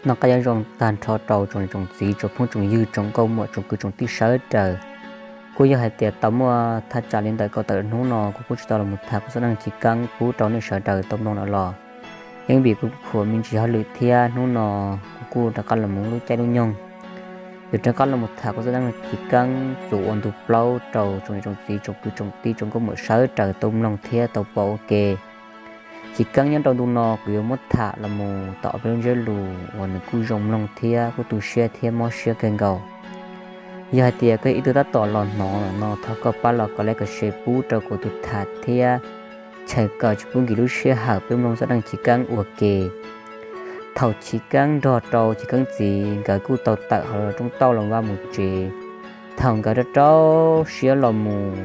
Noj qab nyob zoo tag nrho rau tsoom niam tsoom txiv, tsoom phooj tsoom ywg, tsoom nkauj muam, tsoom kwv tsoom tij sawv daws. Kuj yog hais tias tau muaj thaj tsam li ntawm kaum tawm hnub no kuv kuj tsis tau los mus tham kuv txoj dab Chiv Keeb pub rau nej sawv daws tau mloog lawm los yeej vim kuv khuam me ntsis hauj lwm thiab hnub no kuv kuj rov qab los mus lub caij lub nyoog, yuav rov qab los mus tham kuv txoj dab Chiv Keeb txuas ua ntu plaub rau tsoom niam tsoom txiv, tsoom kwv tsoom tij, tsoom nkauj muam sawv daws tau mloog thiab tau pom ua ke. Chiv Keeb nyob rau ntu no kuv yuav muab tham los mus tau ob peb lub ntsiab lus uas nws kuj zoo mloog thiab kuj tu siab thiab mob siab kawg nkaus. Yog hais tias koj yog ib tug tab tom los hnov no thov koj pab los kos like kos share pub rau kuv tus tham thiab chaw kom tsis pub nkim lub sij hawm peb mloog txoj dab Chiv Keeb ua ke. Thaum Chiv Keeb nrog rau Chiv Keeb txiv nkawd kuj tau tawm hauv roob tauj los vaj mus tsev, thaum nkawd rau rau siab los mus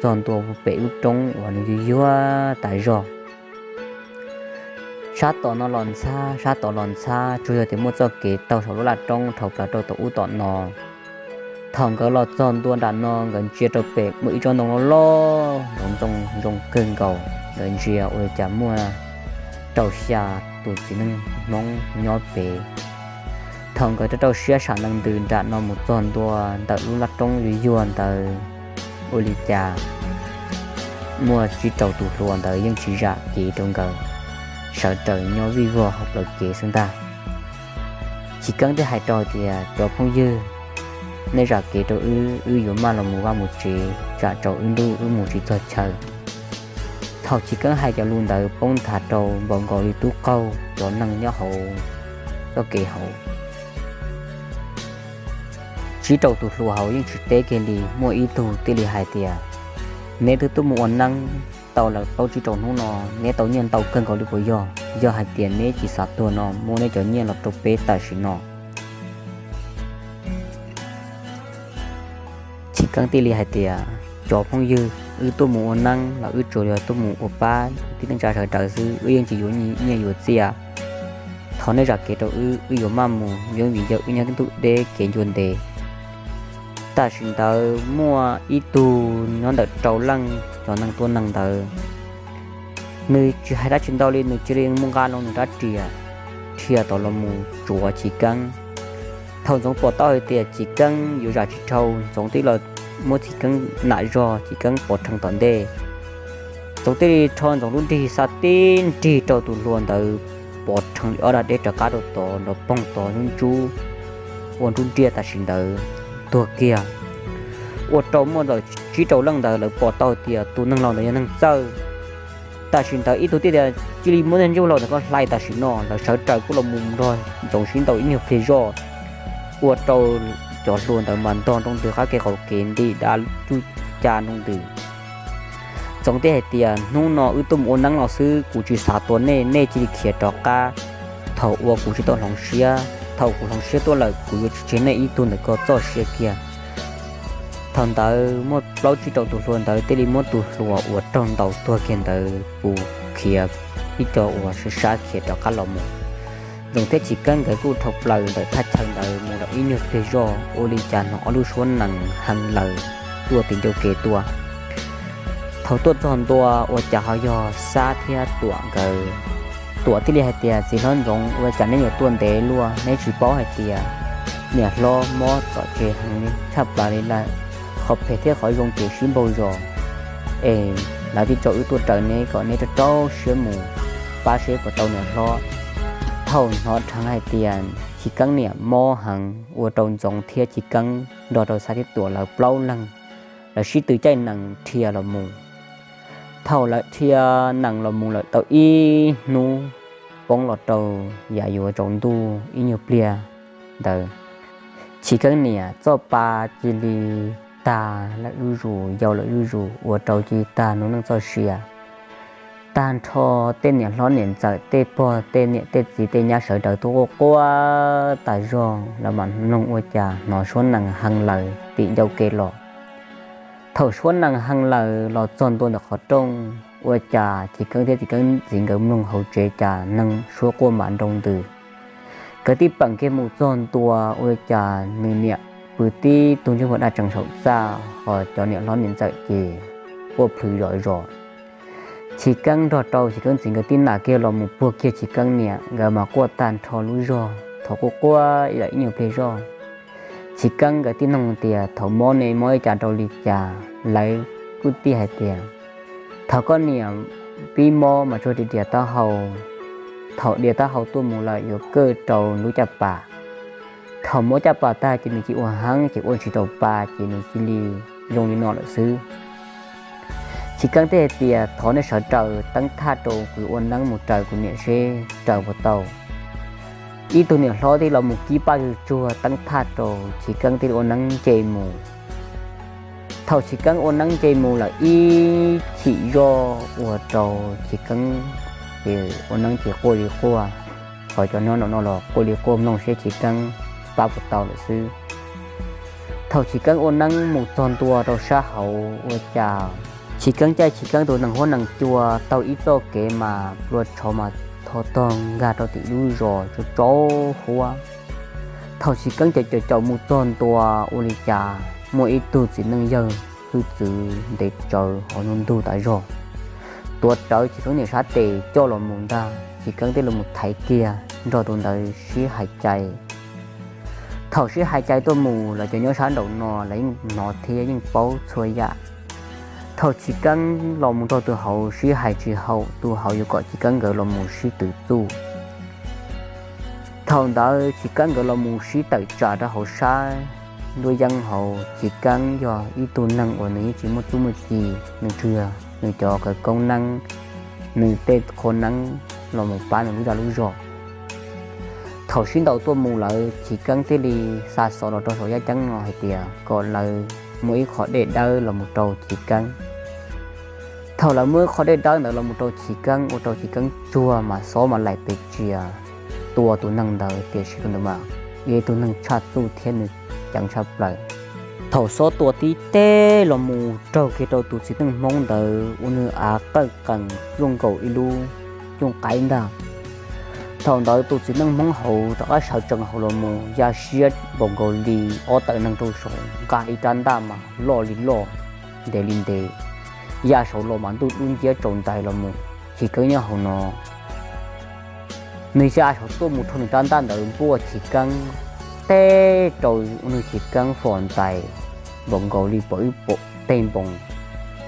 txog ntua pem lub roob uas nws yuag yuag tas zog. Sab tom no los ntxhab, sab tod los ntxhab, tsuas yog tias muaj txoj kev taug saum lub laj roob dhau plaws rau tom ub tom no. Thaum nkawd los txog ntua nram no nkawd ntsia rau pem muaj ib tsob ntoo loj loj nrov ntxoo zoo kawg nkaus, nkawd ntsia ua li cas muaj rau xya tus txiv neej Hmoob nyob pem. Thaum nkawd rau rau siab sam nees ntws nram no mus txog ntua ntawm lub laj roob yuag yuag ntawd, ua li cas muaj tsib rau tus hluas ntawd yeej tsis zam kev rau nkawd, sawv daws nyob vij vog hauv plawv kev xwb ntag. Chiv Keeb thiaj hais rau tias, cov phooj ywg, nej zam kev rau wb, wb yuav maj los mus vaj mus tsev, tsam rau wb ntuj wb mus tsis txog chaw. Thaum Chiv Keeb hais cov lus ntawd poob nthav rau npaum nkaus li tub qaug cov neeg nyob hauv txoj kev hauv. Tsib rau tus hluas hauv yeej tsis teb kiag li, muaj ib tug thiaj li hais tias, neb twb tuaj mus ua neeb tau lawm plaub tsib rau hnub no, neb tau nyiaj ntau kawg nkaus li puas yog? Yog hais tias neb tsis xav tuag no muab neb cov nyiaj los rau peb tam sim no. Chiv Keeb thiaj li hais tias, cov phooj ywg, wb tuaj mus ua neeb los wb tsuas yog tuaj mus ua pab tib neej tsa sawv daws xwb, wb yeej tsis yuav nyiaj yuav txiaj. Thov nej zam kev rau wb, wb yuav maj mus, vim yog wb nyob ntuj deb kev ncua ntev. Tam sim ntawd muaj ib tug nyob ntawm rau leej cov neeg tua neeg ntawd, nws tsis hais dab tsi ntau li, nws cia li muab nqa loo nws rab riam dhia tod los mus tsuav Chiv Keeb. Thaum Ntxoov pom tau hais tias Chiv Keeb yuav zam tsis dhau, Ntxoov thiaj los muab Chiv Keeb nam zog, Chiv Keeb pov rhees tom ntej. Ntxoov thiaj li rho Ntxoov lub nrig xa tib nrig rau tus hluas ntawd pov rhees li ob dag deb rov qab rau tod nrov poog tod nruab nrub, ua nruab nriaj tam sim ntawd tuag kiag. Ua rau muaj ntawm tsib rau leej ntawd lawv pom tau tias tus neeg laus ntawd yog neeg txawj. Tam sim ntawd ib tug thiaj tias, cia li muab niag ntsuj laus ntawd koj hlais tam sim no. Lawv sawv daws kuj los mus nrog Ntxoov sib ntaus ib nyuag pliag zoj, ua rau cov hluas ntawd mas ntog nroo ntws qab kev qaum kev nti dab cuj ca nroo ntws. Ntxoov thiaj hais tias, hnub no wb tuaj mus ua neeb los xwb, kuv tsis xav tua nej, nej cia li khiav rov qab. Thaum uas kuv tsis tau hloov siab, thaum kuv hloov siab tuaj lawm kuv yuav tsis tseg nej ib tug ntawm ko txoj sia kiag. Thaum ntawd muaj plaub tsib rau tus hluas ntawd thiaj li muab tus hluas uas raug ntaus tuag kiag ntawd pus khiav ib co uas sab sab khiav rov qab los mus. Ntxoov thiab Chiv Keeb nkawd kuj dhau plaws ntawm thaj chaw ntawd mus lawm ib nyuag pliag zoj, ua li cas hnov ob lub suab nees hee laws tuaj tim ncauj kev tuaj. Thaum tuaj txog ntua ua cas ho yog Xab thiab Tuam nkawd. Tuam thiaj li hais tias, txiv hlob Ntxoov, ua cas neb yuav tuaj ntev luaj, neb tsis paub hais tias niam hlob mob tom tsev heev tshaj plaws li lawm, qhov phem thiab qhov zoo ces sib npaug zos. Es lawv thiaj tso wb tuaj raws neb kom neb rau rau siab mus pab seb puas tau niam hlob. Thaum hnov dheev hais tias Chiv Keeb niam mob heev, ua rau Ntxoov thiab Chiv Keeb nrog rau Xab thiab Tuam lawv plaub leeg, lawv sib tw caij nees dhia los mus. Thaum lawv dhia nees los mus lawm tau ib hnub, poob los rau yav yuav tsaus ntuj ib nyuag pliag ntawd, Chiv Keeb niam txoj pa cia li tag lawm zuj zus, yau lawm zuj zus, ua rau cia li tag nus neej txoj sia. Tag nrho tej niam hlob niam ntxawm, tej pog tej niam tej txiv tej nyab sawv daws tuaj quaj quaj tas zog, lawv mam mloog ua cas hnov suab nees hee laws tim ncauj kev los. Thaum suab nees hee laws los txog ntua ntawm qhov rooj, ua cas Chiv Keeb thiab Chiv Keeb txiv nkawd mloog hauv tsev cas neeg suab quaj mam nroo ntws. Nkawd tib peem kiag mus txog ntua ua cas nws niam pw tib tug ntsej muag daj tsees saum txaj, ho cov niam hlob niam ntxawm ces quaj plhws zom zos. Chiv Keeb nrog rau Chiv Keeb txiv nkawd tib nam kiag los mus puag kiag Chiv Keeb niam, nkawd mas quaj tag nrho lub zog. thov quaj quaj ib nyuag pliag zoj. Chiv Keeb nkawd thiaj noog tias thaum mob ne mob ua cas rau li cas. Lawv kuj teb hais tias thaum koj niam pib mob mas tsuas dias taub hau, thaum dias taub hau tuaj mus lawm yuav kaj rau lub caj pas. Thaum muab caj pas tag ces nws cia li ua heev ces ua tsis tau pa ces nws cia li zoo li no lawm xwb. Chiv Keeb thiaj hais tias thov nej sawv daws teeb thaj rau kuv ua neeb mus raws kuv niam seb raws puas tau. Ib tug niam hlob thiaj los mus kib paj zuj tsuag teeb thaj rau, Chiv Keeb thiaj li ua neeb nce mus. Thaum Chiv Keeb ua neeb nce mus lawm ib chim zoj ua rau Chiv Keeb ces ua neeb ces quaj li quaj, qhov cov nyob no los quaj li quaj mloog seb Chiv Keeb pab puas tau lawm xwb. Thaum Chiv Keeb ua neeb mus txog ntua rau sab hauv ua cas Chiv Keeb caij Chiv Keeb tus nees huab nees cua taug ib txoj kev mas plua tshauv mas tho tog nkag rau tim lub zos tsaus tsaus huab. Thaum Chiv Keeb caum caum caum mus txog ntua ua li cas muaj ib tug txiv neej yawg hwj txwv ntev tsawv hauv ntuj tas zog tuav rawv Chiv Keeb niam sab tes coj los mus ntag. Chiv Keeb thiaj los mus thaiv kiag nrog tus ntawd sib hais cai. Thaum sib hais cai tuaj mus lawv cov nyob sab nraum no lawv yeej hnov thiab yeej paub txhua yam. Thaum Chiv Keeb los mus nrog tus hauv sib hais tsis haum, tus hauv yuav kom Chiv Keeb nkawd los mus sib twv txuj. Thaum ntawd Chiv Keeb nkawd los mus sib tawm tsam rau hauv sab nruab yeeb hauv. Chiv Keeb yog ib tug neeg uas nws yeej tsis muaj txuj muaj ci, nws tsuas yog nws cov khawv koob neeb, nws tej qhua neeb los mus pab nws lub dag lub zog. Thaum sib ntaus tuaj mus lawm Chiv Keeb thiaj li xa xov los rau saum yaj ceeb no hais tias kom lawv muab ib qho dej dawb los mus rau Chiv Keeb. Thaum lawv muab ib qho dej dawb ntawd los mus rau Chiv Keeb ua rau Chiv Keeb tsuag mas xob mas laim pes tsia tua tus neeg ntawd, tiam sis tus ntawd mas yog ib tug neeg tshaj txuj thiab nws ceev tshaj plaws. Thaum xob tua tib teg los mus raug kiag rau tus txiv neej Hmoob ntawd ua nws av qawj qees zoo nkaus ib lub cooj qaib ntag. Thaum ntawd tus txiv neej Hmoob hauv rov qab sawv tsees hauv los mus ya siab npaum nkaus li ob tawm neeg rau saud, nqa ib rab ntaj mas loj li loj, ntev li ntev, ya saud los mas ntuj dub nciab tsaus ntais los mus. Chiv Keeb nyob hauv no, nws ya saud tuaj mus rho nws rab ntaj ntawd npuaj Chiv Keeb teg rau nws, Chiv Keeb fos ntais npaum nkaus li pom ib tej npoos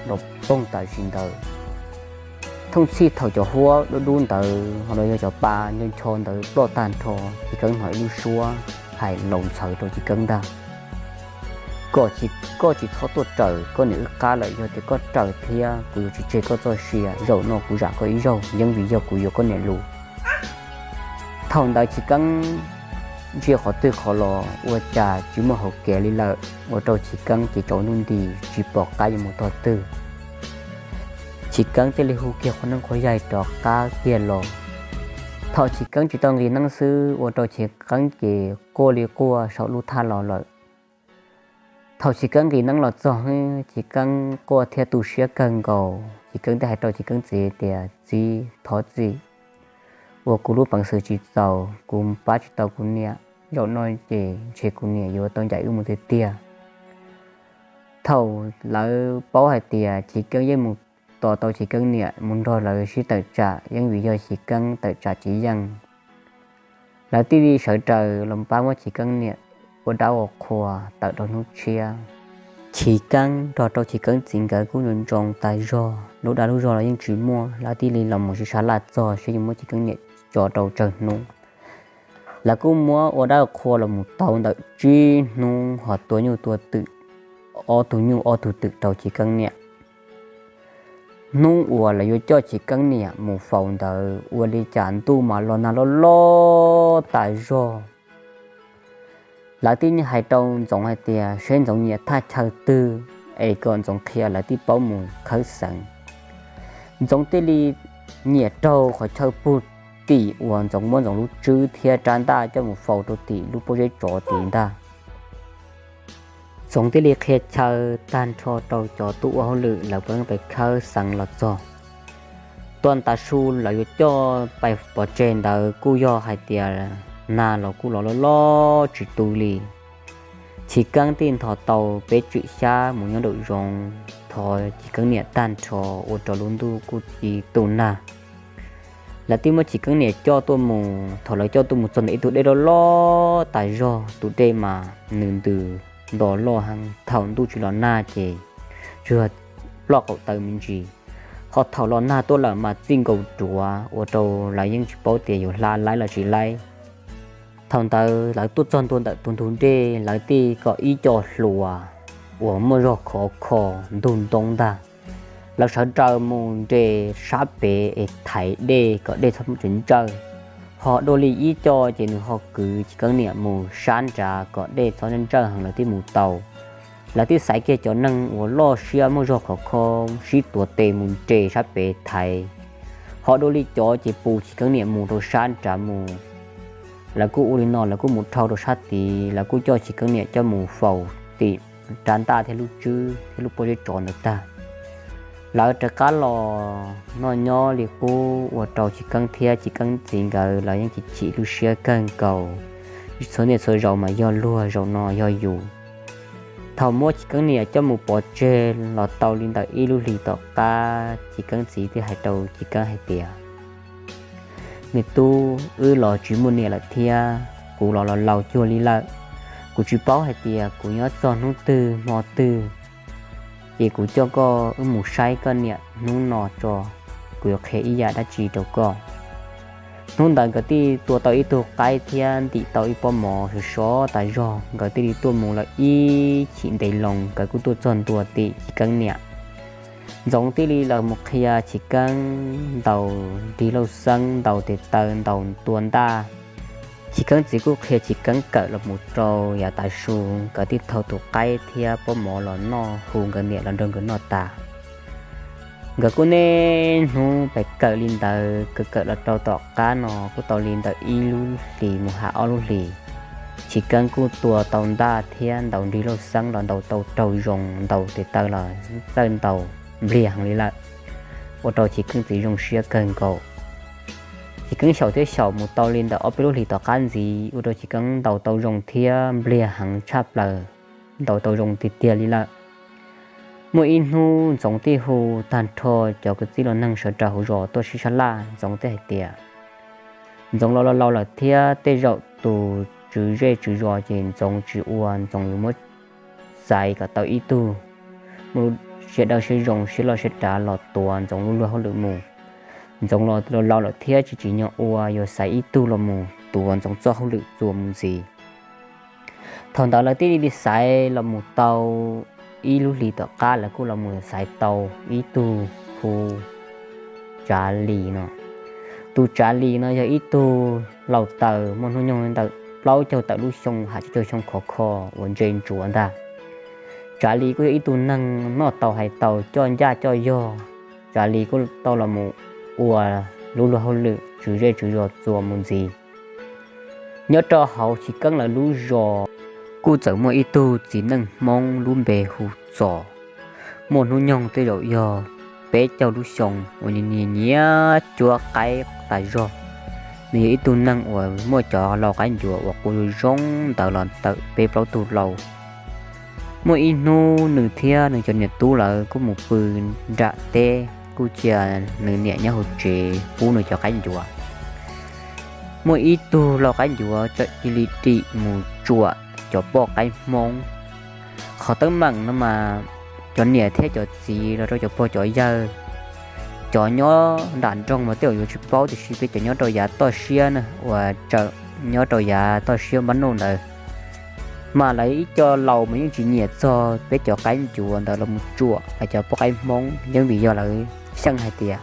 los poog tam sim ntawd. Thooj txhij thaum cov huab dub dub ntawd ho los yog cov pa ncho ncho ntawd ploj tag nrho, Chiv Keeb hnov ib lub suab hais laus ntxhaws rau Chiv Keeb ntag: Kom koj tsis txhob tuaj raws koj niam wb qab lawm, yog tias koj raws thiab kuv yuav tsis tseg koj txoj sia, zaum no kuv zam koj ib zaug, yeeb vim yog kuv yuav koj niam lus. Thaum ntawd Chiv Keeb ntsia qhov twg qhov los ua cas tsis muaj hauv kev li lawm, ua rau Chiv Keeb ces tsaus ntuj nti tsis pom qab yuav mus tog twg. Chiv Keeb thiaj li hu kiag qhov neeb qhov yaig rov qab kiag los. Thaum Chiv Keeb tsis tau nqis neeb xwb ua rau Chiv Keeb ces quaj li quaj saum lub thaj los lawm. Thaum Chiv Keeb nqis neeb los txog, Chiv Keeb quaj thiab tu siab kawg nkaus. Chiv Keeb thiaj hais rau Chiv Keeb txiv tias, Txiv, thov txim uas kuv lub peev xwm tsis txaus, kuv pab tsis tau kuv niam, zaum no ces ntshe kuv niam yuav tau ncaim wb mus tiag tiag. Thaum lawv paub hais tias Chiv Keeb yeej mus tos tau Chiv Keeb niam mus nrog lawv sib tawm tsam, yeeb vim yog Chiv Keeb tawm tsam tsis yeej, lawv thiaj li sawv daws los pab muab Chiv Keeb niam ua dab ua qhua tawm rau hnub tshiab. Chiv Keeb nrog rau Chiv Keeb txiv nkawd kuj ntsoov ntsoov tas zog, lub dag lub zog los yeej tsis muaj, lawv thiaj li los mus sib sab laj txog seb yuav muab Chiv Keeb niam tso rau tsawg hnub. Lawv kuj muab ua dab ua qhua los mus tau ntawm tsib hnub ho tua nyuj tua twm, ob tug nyuj ob tug twm rau Chiv Keeb niam. Hnub uas lawv yuav coj Chiv Keeb niam mus faus ntawd ua li cas ntuj mas los nag loj loj tas zog. Lawv thiaj hais rau Ntxoov hais tias seb Ntxoov nyiam thaj chaw twg es kom Ntxoov qhia lawv thiaj paub mus khawb xeev. Ntxoov thiaj li nyiam raug qhov chaw puag tim uas Ntxoov muab Ntxoov lub tswb thiab rab ntaj coj mus faus rau tim lub pob zeb tsov tid ntag. Ntxoov thiaj li qhia chaw tag nrho rau cov tuaj ua hauj lwm lawv puav leej pes khawb xeev los txog. Tuaj tav su lawv yuav coj pais pov tseg ntawd kuj yog hais tias nag los kuj los loj loj tsis tu li. Chiv Keeb thiaj nthos tau peb tswm xyab mus nyob nraum zoov thov Chiv Keeb niam tag nrho ua rau lub ntuj kuj ci tu nag. Lawv thiaj muab Chiv Keeb niam coj tuaj mus. Thaum lawv coj tuaj mus txog ntawm ib tug dej loj loj tas zog, tus dej mas nws ntws nto loj heev. Thaum ntuj tsis los nag ces tsuas yog ploj qaum taw me ntsis, ho thaum los nag tuaj lawm mas txij nkaus ruav ua rau lawv yeej tsis paub tias yuav hla laib los tsis laib. Thaum ntawd lawv tuaj txog ntua ntawm tus ntug dej, lawv thiaj kom ib co hluas uas muaj zog khov kho ntug ntoo ntag, lawv sawv daws mus nres sab pem es thaiv dej kom dej txhob ntsawj. Ho dua li ib co ces nws ho kwv Chiv Keeb niam mus sab nrad kom dej txhob ntsawj heev lawv thiaj mus tau. Lawv thiaj xaiv kiag cov neeg uas loj siab muaj zog khov kho sib tuav tes mus nres sab pem thaiv. Ho dua li cov ces pus Chiv Keeb niam mus rau sab nrad mus. Lawv kuj ua li no, lawv kuj mus dhau rau sab tid, lawv kuj coj Chiv Keeb niam coj mus faus tim rab ntaj thiab lub tswb thiab lub pob zeb tsov ntawd tag. Lawv rov qab los noj nyob li qub ua rau Chiv Keeb thiab Chiv Keeb txiv nkawd los yeej chim chim lub siab kawg nkaus. Txhua niaj txhua zaus mas yog luag, zaum no yog yus. Thaum muab Chiv Keeb niam coj mus pov tseg los tau li ntawm ib lub hlis tom qab, Chiv Keeb txiv thiaj hais rau Chiv Keeb hais tias, Me tub, wb los tsis muaj niam lawm thiab kuv los los laus cuag li lawm. Kuv tsis paub hais tias kuv nyob txog hnub twg hmo twg, ces kuv coj koj wb mus saib koj niam hnub no tso, kuv yuav qhia ib yam dab tsi rau koj. Hnub ntawd nkawd thiaj tua tau ib tug qaib thiab ntim tau ib pob mov sov sov tas zog, nkawd thiaj li tuaj mus lawm ib chim ntev loo, nkawd kuj tuaj txog ntua tim Chiv Keeb niam. Ntxoov thiaj li los mus qhia Chiv Keeb ntaus nrig lauj xeeb, ntaus tes taw, ntaus tua ntaj. Chiv Keeb txiv kuj qhia Chiv Keeb kawm los mus rau yav tav su, nkawd thiaj thau tus qaib thiab pob mov los noj, hu nkawd niam los nrog nkawd noj tas. Nkawd kuj niaj hnub pes kawm li ntawd, kawm kawm los rau tom qab no kuj tau li ntawm ib lub hlis mus hais ob lub hlis, Chiv Keeb kuj tua tau ntaj thiab ntaus nrig lauj xeeb los ntaus tau raug zoo, ntaus tes taw los txawj ntaus npliag heev li lawm, ua rau Chiv Keeb txiv zoo siab kawg nkaus. Chiv Keeb xyaum thiab xyaum mus tau li ntawm ob peb lub hlis tom qab ntxiv, ua rau Chiv Keeb ntaus tau zoo thiab npliag heev tshaj plaws, ntaus tau zoo tiag tiag li lawm. Muaj ib hnub Ntxoov thiaj hu tag nrho cov kwv tij los neeg sawv rau hauv zos tuaj sib sab laj. Ntxoov thiaj hais tias, Ntxoov los laus lawm thiab tej zaum tus tswv zej tswv zos ces Ntxoov tsis ua, Ntxoov yuav muab xaiv kom tau ib tug muaj lub siab dawb siab zoo, siab loj siab dav los tuav Ntxoov lub luag hauj lwm mus. Ntxoov los laus lawm thiab tsis tsim nyog ua, yuav xaiv ib tug los mus tuav Ntxoov txoj hauj lwm txuas mus ntxiv. Thaum ntawd lawv thiaj li xaiv los mus tau ib lub hlis tom qab, lawv kuj los mus xaiv tau ib tug hu Tsav Lis no. Tus Tsav Lis no yog ib tug laus taws muaj hnub nyoog ntawm plaub caug tawm lub xyoo, ham tsib caug xyoo khov kho uas ntse ntsuav ntag. Tsav Lis kuj yog ib tug neeg noj tau hais tau, coj ncaj coj yog. Tsav Lis kuj tau los mus ua lub luag hauj lwm tswv zej tswv zos txuas mus ntxiv. Nyob rau hauv Chiv Keeb lawv lub zos kuj txawm muaj ib tug txiv neej Hmoob lub npe hu Txos, muaj hnub nyoog tej zaum yog peb caug lub xyoo uas nyiam nyiam cuab qaib tas zog. Nws yog ib tug neeg uas muaj cov lau qaib ncuav uas quas zoo zoo ntawd los tawm peb plaub tug lau. Muaj ib hnub nws thiab nws cov niam tub lawv kuj mus pw nram teb, kuj cia nws niam nyob hauv tsev pub nws cov qaib ncuav. Muaj ib tug lau qaib ncuav txawm cia li dim mus tsuam cov poj qaib Hmoob. Qhov teeb meem no mas cov niam thiab cov txiv los rau cov pog cov yawg, cov nyob nram nroog mas tej zaum yuav tsis paub, tiam sis peb cov nyob rau yav toj siab na, uas tseem nyob rau yav toj siab npab nuj ntawd, mas lawv ib co laus mas yeej tsis nyiam txog peb cov qaib ncuav ntawd los mus tsuam lawv cov poj qaib Hmoob, yeej vim yog lawv xyeej hais tias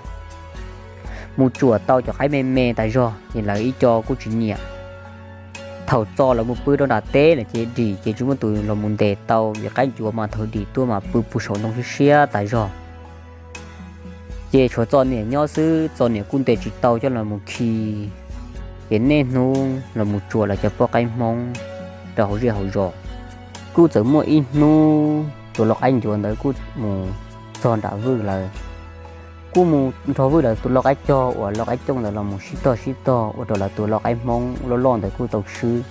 mus tsuam tau cov qaib me me tas zog ces lawv ib co kuj tsis nyiam. Thaum Txos lawv mus pw rau nram teb lawm ces dim ces tsis muaj tus los mus ntes tau, vim qaib ncuav mas thaum dim tuaj mas pw puag saum ntoo siab siab tas zog. Ces tshuav Txos niam nyob xwb, Txos niam kuj ntes tsis tau coj los mus khi. Ces niaj hnub los mus tsuam lawv cov poj qaib Hmoob rau hauv zej hauv zos. Kuj txawm muaj ib hnub tus lau qaib ncuav ntawd kuj mus txog nram Vwj lawv, kuj mus nrog Vwj lawv tus lau qaib cog uas lau qaib cooj ntawd los mus sib tog sib tog ua rau lawv tus lau qaib Hmoob loj loj ntawd kuj tau swb.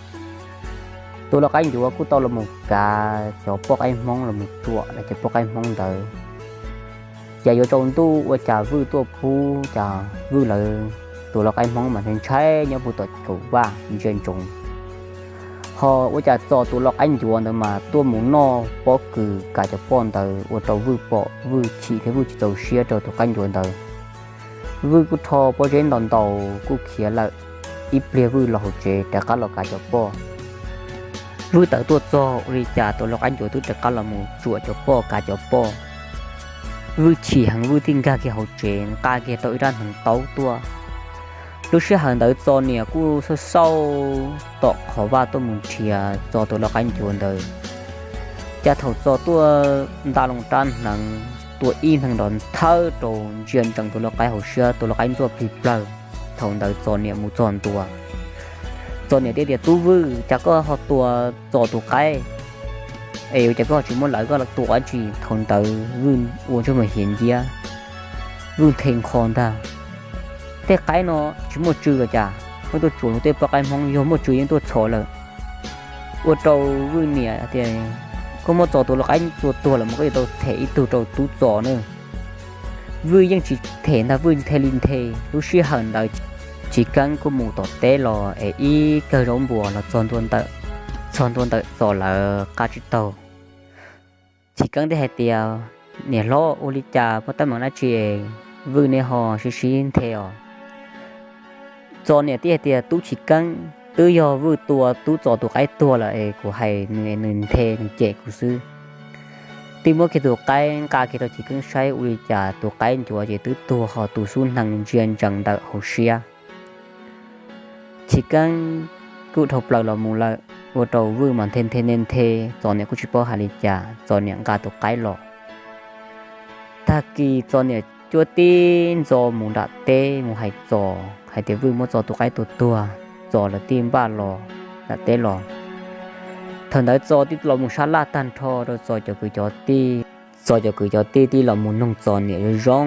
Tus lau qaib ncuav kuj tau los mus kav cov poj qaib Hmoob los mus tsuam lawv cov poj qaib Hmoob ntawd. Ces yuav tsaus ntuj ua cas Vwj tuaj pub, cas Vwj lawv tus lau qaib hmoob mas ntshai ntshai nyob puag tom kaum vaj ntsia ntsoov. Ho ua cas Txos tus lau qaib ncuav ntawd mas tuaj mus noj pob kws kav cov poj ntawd ua rau Vwj pom, Vwj chim thiab Vwj tsis txaus siab rau tus qaib ncuav ntawd. Vwj kuj rho pob zeb ntaus ntaus kuj khiav lawm. Ib pliag Vwj los hauv tsev rov qab los kav cov poj. Vwj tawm tuaj txog ua li cas tus lau qaib ncuav twb rov qab los mus tsuam cov poj kav cov poj. Vwj chim heev, Vwj thiaj nkag kiag hauv tsev nqa kiag tau ib rab hneev taub tuaj. Lub sij hawm ntawd Txos niam kuj xauj xauj tom qhov vaj tuaj mus nrhiav Txos tus lau qaib ncuav ntawd. Cas thaum Txos tuaj nta loo rab hneev, tua ib hneev nrov nthawb rau ntsia ntsees tus lau qaib hauv siab, tus lau qaib ntxuaj plig plawg. Thaum ntawd Txos niam mus txog ntua. Txos niam thiaj tias, Tub Vwj, cas koj ho tua Txos tus qaib es ua cas koj tsis muab lawv, koj tua dab tsi? Thaum ntawd Vwj ua ntsej muag hiav nciab, Vwj nthe nqho ntag. Tej qaib no tsis muaj tsw los cas, koj tuaj tsuas luag tej poj qaib hmoob, yog muaj tsw yeej tuaj txhos lawm. Ua rau Vwj niam tias, Koj muab Txos tus lau qaib tua tuag lawm mas koj yuav tau them ib tug rau tub Txos na. Vwj yeej tsis them ntag, Vwj nthe li nthe. Lub sij hawm ntawd Chiv Keeb kuj mus tom teb los es ib kawm zaub npuas los txog ntua ntawm, txog ntua ntawm Txos lawv qab tsib taug. Chiv Keeb thiaj hais tias, Niam hlob, ua li cas, muaj teeb meem dab tsi Vwj nej ho sib sib nthe os? Txos niam thiaj hais tias, Tub Chiv Keeb, twb yog Vwj tua tub Txos tus qaib tuag lawm es kuv hais nws, nws nthe nws cem kuv xwb. Thiaj muab kiag tus qaib nqa kiag rau Chiv Keeb saib, ua li cas tus qaib ncuav ces twb tuag, ho tus xub hneev ntsia ntsees ntawm hauv siab. Chiv Keeb kuj dhau plaws los mus lawm, ua rau Vwj mas nthe nthe nthe nthe, Txos niam kuj tsis paub hais li cas, Txos niam nqa tus qaib los. Tag kis Txos niam cuab tib ntxo mus nram teb mus hais Txos hais tias Vwj muab Txos tus qaib tua tuag, Txos lawv thiaj npaj los nram teb los. Thaum ntawd Txos thiaj los mus sab laj tag nrho rau Txos cov kwv cov tij. Txos cov kwv cov tij thiaj los mus noog Txos niam zoo zoo,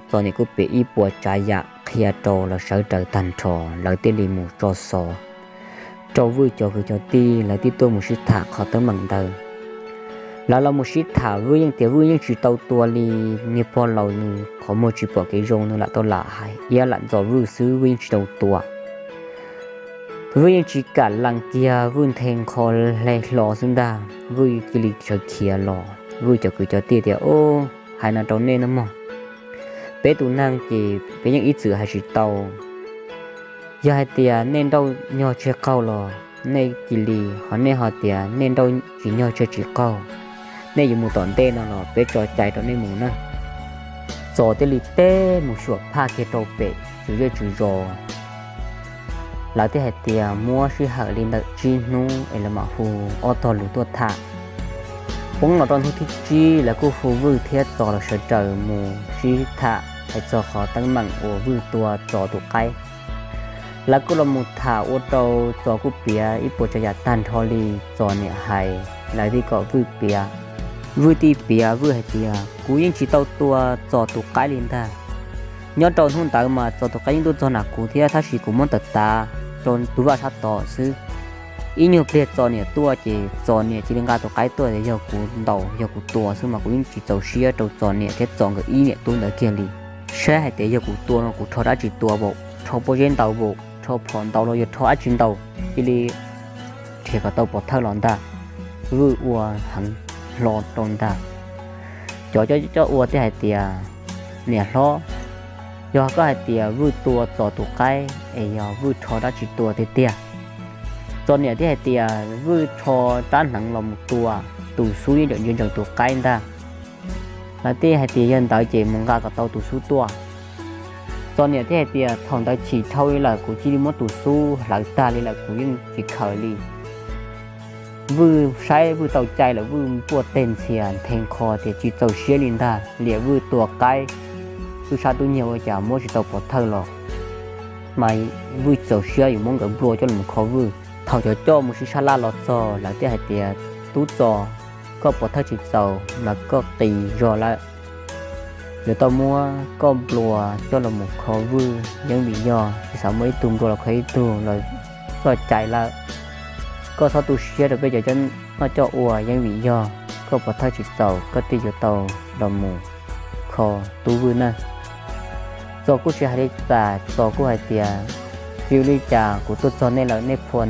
Txos niam kuj piav ib puas tsav yam qhia rau lawv sawv daws tag nrho, lawv thiaj li mus tso xov rau Vwj cov kwv cov tij, lawv thiaj tuaj mus sib tham qhov teeb meem ntawd. Lawv los mus sib tham, Vwj yeej tias Vwj yeej tsis tau tua li, niag pog laus nws qhov muag tsis pom kev zoo, nws lam tau lam hais iab lam ntxo Vwj xwb, Vwj yeej tsis tau tua. Vwj yeej tsis kam lees kiag, Vwj nthe nqho hle hlo xwb ntag, Vwj cia li sawv khiav los. Vwj cov kwv cov tij tias, Ub, hais no rau nej nawb mog, peb tus neeg ces peb yeej ib txwm hais tsis tau. Yog hais tias nej nrauj nyog tseg qaug los nej cia li, ho nej ho tias nej nrauj tsis nyog tseg tsis qaug, nej yuav mus tom ntej no los peb tso cai rau nej mus na. Txos thiaj li teb mus xyuas phaj kiag rau pem tswv zej tswv zos. Lawv thiaj hais tias muab sij hawm li ntawm tsib hnub es lawv mam hu ob tog lus tuaj tham. Poob los rau hnub thib tsib lawv kuj hu Vwj thiab Txos los sawv daws mus sib tham hais txog qhov teeb meem uas Vwj tua Txos tus qaib. Lawv kuj los mus tham ua rau Txos kuj piav ib puas tsav yam tag nrho li Txos niam hais, lawv thiaj kom Vwj piav. Vwj thiaj piav, Vwj hais tias, Kuv yeej tsis tau tua Txos tus qaib li ntag. Nyob rau hnub ntawd mas Txos tus qaib yeej tuaj txog nram kuv thiab, tab sis kuv muab tawm tav rau tus vaj sab tod xwb. Ib nyuag pliag Txos niam tuaj ces Txos niam cia li nqa tus qaib tuaj tias yog kuv ntaus, yog kuv tua xwb mas kuv yeej tsis txaus siab rau Txos niam thiab Txos nkawd ib niam tub ntawd kiag li. Saib hais tias yog kuv tua no kuv rho dab tsi tua vaum, rho pob zeb ntaus vaum, rho phom ntaus los yog rho dab tsi ntaus, cia li nrhiav kom tau pov thawj los ntag. Vwj ua heev hlo rau ntag. Cov coj ua thiaj hais tias, niam hlob, yog koj hais tias Vwj tua Txos tus qaib es yog Vwj rho dab tsi tua tiag tiag? Txos niam thiaj hais tias Vwj rho rab hneev los mus tua, tus xub yeej ntsia ntsees tus qaib ntag. Lawv thiaj hais tias yog ntawd ces mus nqa kom tau tus xub tuaj. Txos niam thiaj hais tias thaum ntawd chim dhau li lawm, kuv cia li muab tus xub hlawv tag li lawm, kuv yeej tsis khaws li. Vwj saib Vwj tau cai lawm, Vwj npuaj teg ntxhias nthe nqho tias tsis txaus siab li ntag, liam Vwj tua qaib, tub sab tub nyiag ua cas muab tsis tau pov thawj los, mas Vwj txaus siab yuav muab nkawd nplua coj los kho Vwj. Thaum cov coj mus sib sab laj los txog, lawv thiaj hais tias, tub Txos, koj pov thawj tsis txaus mas koj qis zog lawm, yuav tau muab koj nplua coj los mus kho Vwj, yeej vim yog tsis xav muab ib tug nplua los kho ib tug los txoj cai lawm. Koj txhob tu siab rau peb cov coj noj coj ua, yeej vim yog koj pov thawj tsis txaus, koj thiaj yuav tau los mus kho tub Vwj na. Txos kuj tsis hais li cas, Txos kuj hais tias, Tsis ua li cas, kuv tuaj txog nej lawm, nej phua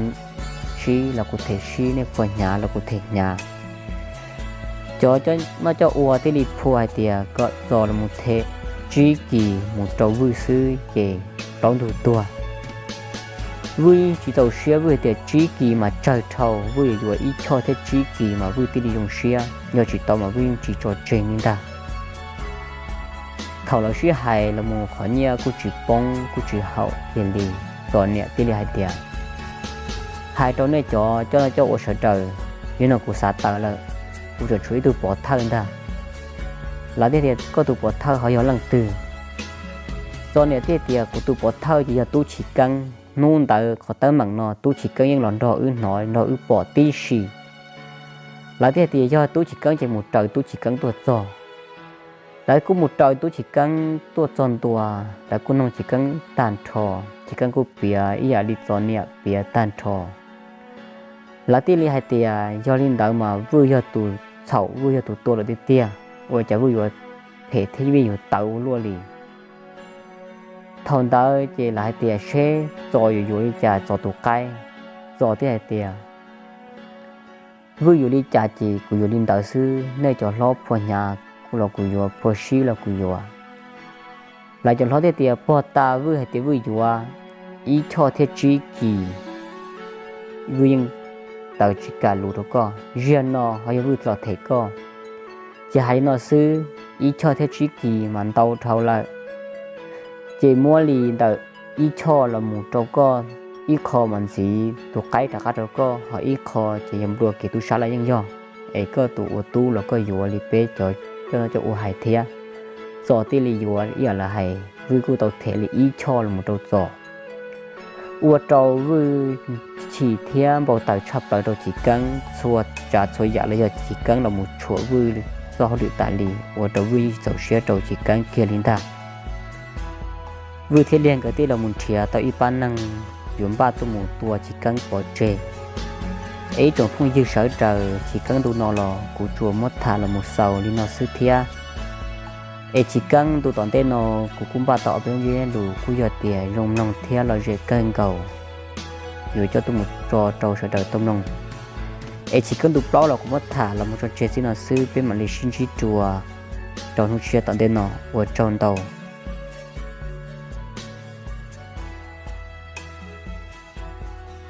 sib los kuv them sib, nej phua hnyav los kuv them hnyav. Cov noj coj ua thiaj li phua hais tias kom Txos los mus them tsib kis mus rau Vwj xwb ces plaub ntug tuag. Vwj tsis txaus siab, Vwj hais tias tsib kis mas tsawg dhau, Vwj yuav yuav ib choj thiab tsib kis mas Vwj thiaj li zoo siab, yog tsis tau mas Vwj yeej tsis tso tseg li ntag. Thaum lawv sib hais los mus qhov nyiaj kuj tsis poob kuj tsis haum kiag li. Txos niam thiaj li hais tias, Hais rau nej cov coj noj coj ua sawv daws, yog no kuv xav tawm lawm, kuv tseem tshuav ib tug pov thawj ntag. Lawv thiaj tias, Koj tus pov thawj ho yog leej twg? Txos niam thiaj tias, Kuv tus pov thawj ces yog Tub Chiv Keeb. Hnub ntawd qhov teeb meem no Tub Chiv Keeb yeej los nrog wb hnov nrog wb pom tib si. Lawv thiaj tias, Yog Tub Chiv Keeb ces mus raws Tub Chiv Keeb tuaj txog. Lawv kuj mus raws Tub Chiv Keeb tuaj txog ntua, lawv kuj noog Chiv Keeb tag nrho, Chiv Keeb kuj piav ib yam li Txos niam piav tag nrho. Lawv thiaj li hais tias, Yog li ntawd mas Vwj yog tus txhaum, Vwj yog tus tua lawm tiag tiag, ua cas Vwj yuav phem thiab Vwj yuav tawv ua luaj li. Thaum ntawd ces lawv hais tias, Seb Txos yuav yuav li cas Txos tus qaib. Txos thiaj hais tias, Vwj yuav li cas ces kuv yuav li ntawd xwb, nej cov hlob phua hnyav los kuv yuav, phua sib los kuv yuav. Lawv cov hlob thiaj tias, Puag ta Vwj hais tias Vwj yuav ib choj thiab tsib kis, Vwj yeej tawv tsis kam lus rau koj. Ziag no ho yog Vwj los them koj, ces hais li no xwb, ib choj thiab tsib kis mas ntau dhau lawm. Ces muab li ntawm ib choj los mus rau koj ib qho mas ntxiv tus qaib rov qab rau koj, ho ib qho ces yog nplua kiag tub sab los yeej yog, es koj tus ua tub los koj yuav li peb cov coj noj coj ua hais thiab. Txos thiaj li yuav ib yam lawv hais, Vwj kuj tau them li ib choj los mus rau Txos. Ua rau Vwj chim thiab npau taws tshaj plaws rau Chiv Keeb, txhua tsav txhua yam los yog Chiv Keeb los mus tshuam Vwj txoj hauj lwm tas li, ua rau Vwj yeej tsis txaus siab rau Chiv Keeb kiag li ntag. Vwj thiab Liag nkawd thiaj los mus nrhiav tau ib pab neeg yuav npaj tuaj mus tua Chiv Keeb pov tseg. Es ib tsoom phooj ywg sawv daws, Chiv Keeb ntu no los kuv tsuas muab tham los mus xaus li no xwb thiab. Es Chiv Keeb ntu tom ntej no kuv kuj npaj tau ob peb ntsiab lus kuj yog tias zoo mloog thiab lom zem kawg nkaus, yuav coj tuaj mus tso rau sawv daws tau mloog. Es Chiv Keeb ntu plaub los kuv muab tham los mus tso tseg txij no xwb, peb mam li sib ntsib dua rau hnub tshiab tom ntej no, ua tsaug ntau.